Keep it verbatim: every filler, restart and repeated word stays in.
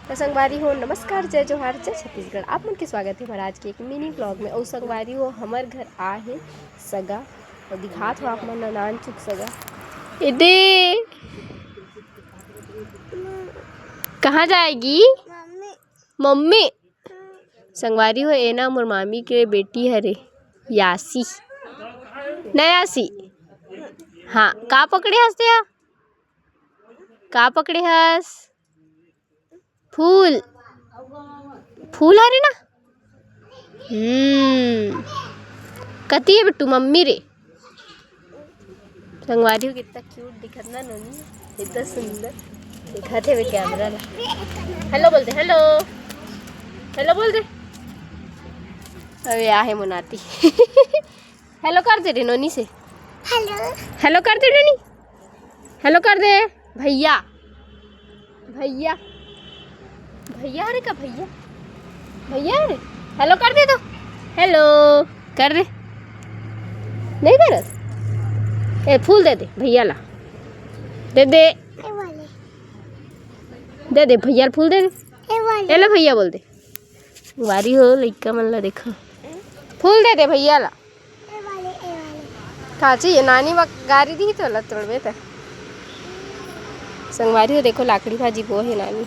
तो संगवारी हो, नमस्कार, जय जोहार, जय छत्तीसगढ़। आप मन के स्वागत हे हमारे आज के एक mini vlog में। अउ संगवारी हो, हमर घर आ हे सगा, अउ दिखात हो आप मन ला नानचुक सगा। ए दे, कहाँ जाएगी? मम्मी। संगवारी हो, ए ना मोर मामी के बेटी हरे, यासी। ना यासी? हाँ, का पकड़े हस तेहा? का पकड़े हस? फूल। फूल हरे ना? हम्म। कती हे बिट्टू? मम्मी रे। संगवारी हो, कितना cute दिखत ना नोनी, इतना सुंदर दिखत हे वे camera ला। Hello बोल दे, hello। Hello बोल दे। अबे आ हे मोनाती। Hello कर दे रे नोनी से। Hello। Hello कर दे नोनी। Hello कर दे भैया। भैया, भैया रे का भैया, भैया रे। Hello कर दे तो। Hello कर दे। नहीं करत? ए, फूल दे दे भैया ला। दे दे। ए वाले। दे दे भैया ला फूल दे दे। ए वाले। ए लो भैया बोल दे। संगवारी हो, लइका मन ला देखो। फूल दे दे भैया ला। ए वाले, ए वाले। का चाहिए? नानी मा गारी दी तो ला तोड़बे त। संगवारी हो, देखो लाकड़ी भाजी बो हे नानी।